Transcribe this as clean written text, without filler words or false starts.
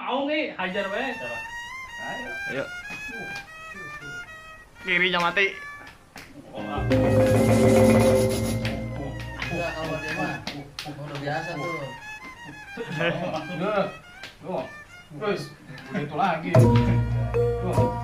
Mau nih, hajar we. Ayo. Kirinya mati. Enggak, kalau dia mah udah biasa tuh. Tuh. Terus, begitu lagi. Tuh.